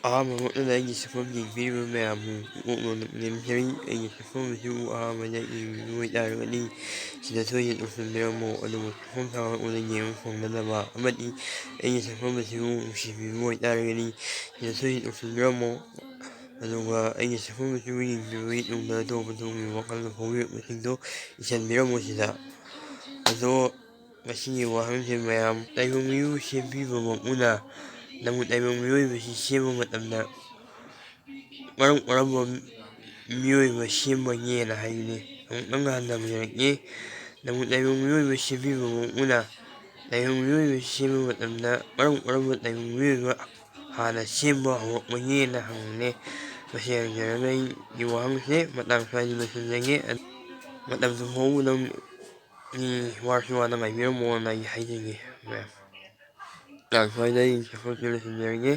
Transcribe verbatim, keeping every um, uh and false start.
ꯑꯍꯥꯟꯕꯃꯛꯇꯗ ꯑꯩꯒꯤ ꯁꯛꯐꯝ ꯌꯦꯡꯕꯤꯔꯤꯕ ꯃꯌꯥꯝꯕꯨ ꯄꯨꯛꯅꯤꯡ ꯅꯦꯝꯖꯔꯤ꯫ ꯑꯩꯒꯤ ꯁꯛꯐꯝ ꯑꯁꯤꯕꯨ ꯑꯍꯥꯟꯕꯗ ꯌꯦꯡꯕꯤꯕ ꯑꯣꯏꯇꯥꯔꯒꯗꯤ ꯁꯤꯗ ꯊꯣꯏꯗꯅ ꯎꯁꯤꯟꯕꯤꯔꯝꯃꯣ꯫ ꯑꯗꯨꯒ ꯁꯛꯐꯝ ꯁꯥꯡꯂꯛꯄꯗ ꯌꯦꯡꯕ ꯐꯪꯗꯅꯕ ꯑꯃꯗꯤ ꯑꯩꯒꯤ ꯁꯛꯐꯝ ꯑꯁꯤꯕꯨ ꯅꯨꯡꯁꯤꯕꯤꯕ ꯑꯣꯏꯇꯥꯔꯒꯗꯤ ꯁꯤꯗ ꯊꯣꯏꯗꯅ ꯎꯁꯤꯟꯕꯤꯔꯝꯃꯣ꯫ ꯑꯗꯨꯒ ꯑꯩꯒꯤ ꯁꯛꯐꯝ ꯑꯁꯤꯕꯨ ꯌꯦꯡꯕꯤꯕꯒꯤ ꯇꯨꯡꯗ ꯑꯇꯣꯞꯄ ꯊꯣꯡꯒꯤ ꯋꯥꯈꯜꯗ ꯐꯣꯡꯕꯤꯔꯛꯄꯁꯤꯡꯗꯣ ꯏꯁꯤꯟꯕꯤꯔꯝꯃꯣ ꯁꯤꯗ꯫ ꯑꯗꯣ ꯉꯁꯤꯒꯤ ꯋꯥꯍꯪꯁꯦ ꯃꯌꯥꯝ, ꯇꯥꯏꯕꯪ ꯃꯤꯑꯣꯏ ꯁꯦꯝꯕꯤꯕ ꯃꯄꯨꯅ ꯅꯪꯕꯨ ꯇꯥꯏꯕꯪ ꯃꯤꯑꯣꯏꯕꯁꯤ ꯁꯦꯝꯕ ꯃꯇꯝꯗ ꯀꯔꯝ ꯀꯔꯝꯕ ꯃꯤꯑꯣꯏꯕ ꯁꯦꯝꯕꯒꯦꯅ ꯍꯥꯏꯕꯅꯤ꯫ ꯑꯃꯨꯛꯇꯪ ꯍꯟꯅ ꯍꯪꯖꯔꯛꯀꯦ꯫ ꯅꯪꯕꯨ ꯇꯥꯏꯕꯪ ꯃꯤꯑꯣꯏꯕ ꯁꯦꯝꯕꯤꯕ ꯃꯄꯨꯅ ꯇꯥꯏꯕꯪ ꯃꯤꯑꯣꯏꯕ ꯁꯦꯝꯕ ꯃꯇꯝꯗ ꯀꯔꯝ ꯀꯔꯝꯕ ꯇꯥꯏꯕꯪ ꯃꯤꯑꯣꯏꯕ ꯍꯥꯟꯅ ꯁꯦꯝꯕ ꯍꯧꯔꯛꯄꯒꯦꯅ ꯍꯪꯕꯅꯦ꯫ ꯃꯁꯤ ꯍꯪꯖꯔꯒ ꯑꯩꯒꯤ ꯋꯥꯍꯪꯁꯦ ꯃꯇꯥꯡ ꯁ꯭ꯋꯥꯏꯗ ꯂꯣꯏꯁꯤꯟꯖꯒꯦ꯫ ꯃꯇꯝꯁꯨ ꯍꯧꯕꯗ ꯋꯥꯔꯁꯨ ꯋꯥꯅ ꯉꯥꯏꯕꯤꯔꯝꯃꯣꯅ ꯑꯩ ꯍꯥꯏꯖꯒꯦ ꯃꯌꯥꯝ꯫ ꯃꯇꯥꯡ ꯁ꯭ꯋꯥꯏꯗ ꯑꯩꯒꯤ ꯁꯛꯐꯝꯁꯦ ꯂꯣꯏꯁꯤꯟꯖꯔꯒꯦ꯫